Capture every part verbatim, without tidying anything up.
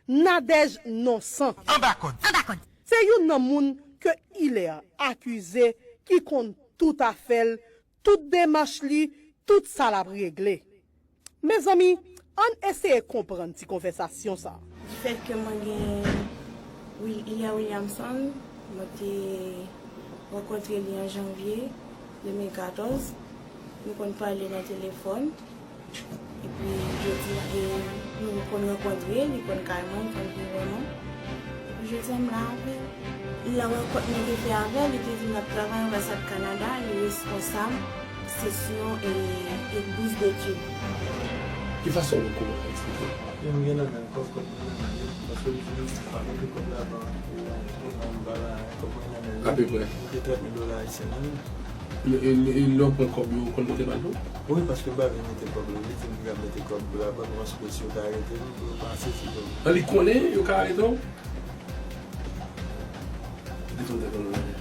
Nadège Nonsan. Anba kòd. Anba kòd. Se youn nan moun ke Hilaire akize ki konn tout afè l, tout demach li, tout sa l ap regle. Mezanmi, ann eseye konprann ti konvèsasyon sa. Difèt ke mwen gen Wil- Hilaire Williamson, mwen te rankontre li an janvye de mil katòz. Nou konn pale nan telefòn. Epi jodi a, e, nou konn rankontre, li konn kay mwen, li konn vin wè mwen. Epi jodi a, m la avè l. Nan rankont mwen te fè avè l, li te di m l ap travay anbasad Kanada, li responsab sesyon e, e bous detid. Ki fason ou ka eksplike? Yo, m gen nan men kòb, kòb mwen nan men li, paske li di m pa mete kòb ladan, e, pou mwen, m pa la, kòb mwen nan men li. Apepre. M te trant mil dola ayisyen nan men. Lè, lè, lè w pran kòb yo, ou konn mete bal tou? Wi, paske m pa vle mete kòb la. Li di m li ka mete kòb la, ban nou anspesi yo ta arete nou pou nou pa sezi kòb. An, li konnen yo ka arete w? Li konn te konnen.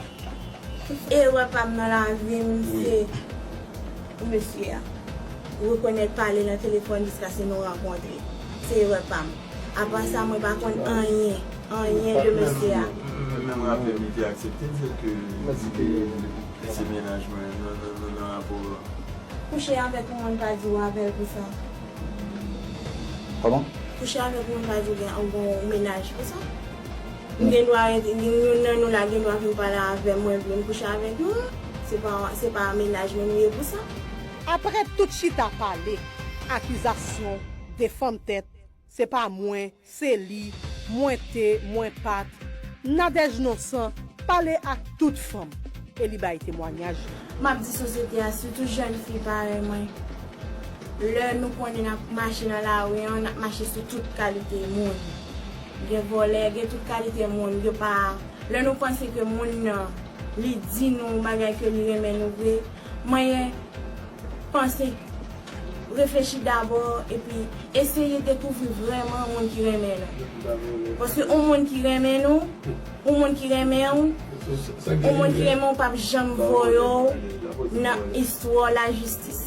Erè pa m nan lavi m, wi, se mesye a. Rekonèt pale nan telefòn jiskaske nou rankontre. Se erè pa m. Apa sa, mwen pa konn anyen, anyen de mesye a. Menm rapè m, li te aksepte l, se ke li di ke se mennaj mwen nan, nan, nan, nan rapò a. Kouche avèk yon moun pa di w avè l pou sa. Kòman? Kouche avèk yon moun pa di w gen yon bon mennaj pou sa. M gen dwa rete, gen youn nan nou la gen dwa vin pale avè m, mwen vle m kouche avèk nou. Se pa, se pa mennaj mwen nou ye pou sa. Apre tout chita pale, akizasyon, defann tèt, se pa mwen, se li, mwen te, mwen pa t, Nadège Nonsan pale ak tout fanm e li bay temwayaj li. M ap di sosyete a, sitou jèn fi parèy mwen, lè nou konnen n ap mache nan lari an, n ap mache sou tout kalite moun. Gen vòlè, gen tout kalite moun. Yo pa, lè nou panse ke moun nan, li di nou bagay ke li renmen nou vre, mwen panse, reflechi dabò, epi eseye dekouvri vrèman moun ki renmen nou. Paske yon moun ki renmen nou, yon moun ki renmen w, yon moun ki renmen w p ap janm voye w nan istwa lajistis.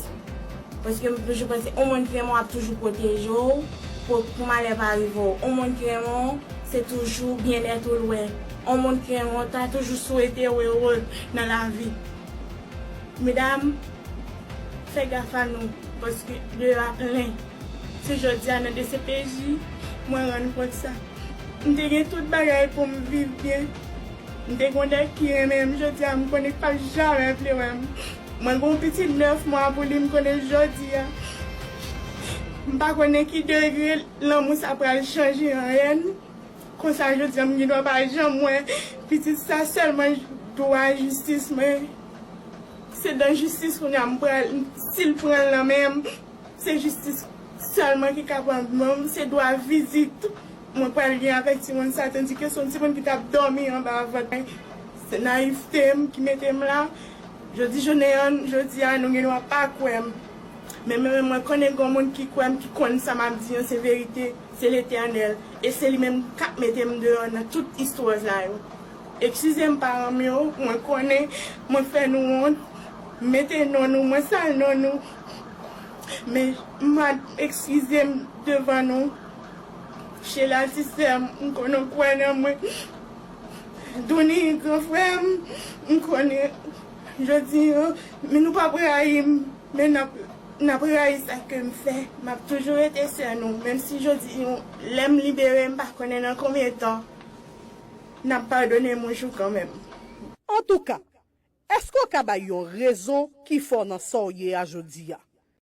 Paske m toujou panse, yon moun ki renmen w ap toujou pwoteje w pou, pou malè pa rive w. Yon moun ki renmen w, se toujou byennèt ou l wè. Yon moun ki renmen w ta toujou swete w ere nan lavi. Medam, fè gaf a nou, paske deyò a plen. Se jodi a nan D C P J, mwen rann kont sa. M te gen tout bagay pou m viv byen. M te gen yon nèg ki renmen m, jodi a m konnen k p ap jamè vle wè m. Mwen gen yon pitit nèf mwa pou li, m konnen jodi a. M pa konnen ki degre lanmou sa pral chanje an hèn. Konsa jodi a m gen dwa pa janm wè pitit sa, sèlman dwa jistis mwen. Se dan jistis kounye a m pral, si l pran l nan men m, se jistis sèlman ki ka pran l nan men m, se dwa vizit mwen pral gen avèk timoun sa, tandike se yon timoun ki t ap dòmi anba vant mwen. Se nayivte m ki mete m la. Jodi jounen an, jodi a, nou gen dwa pa kwè m. Men, men, men mwen konnen gen yon moun ki kwè m, ki konn sa m ap di an se verite, se Letènèl. E se li menm k ap mete m deyò nan tout istwa sa yo. Eskize m, paran m yo, mwen konnen mwen fè nou wont, mete non nou, mwen sal non nou. Men m ap eskize m devan nou. Sheila, ti sè m, m konnen w kwè nan mwen. Doni, gran frè m, m konnen jodi a, men nou p ap rayi m, men n ap, n ap rayi sa ke m fè. M ap toujou rete sè nou, menm si jodi a, lè m libere, m pa konnen nan konbyen tan n ap padone m yon jou kanmenm. Antouka, èske w ka bay yon rezon ki fò nan sa w ye a jodi a?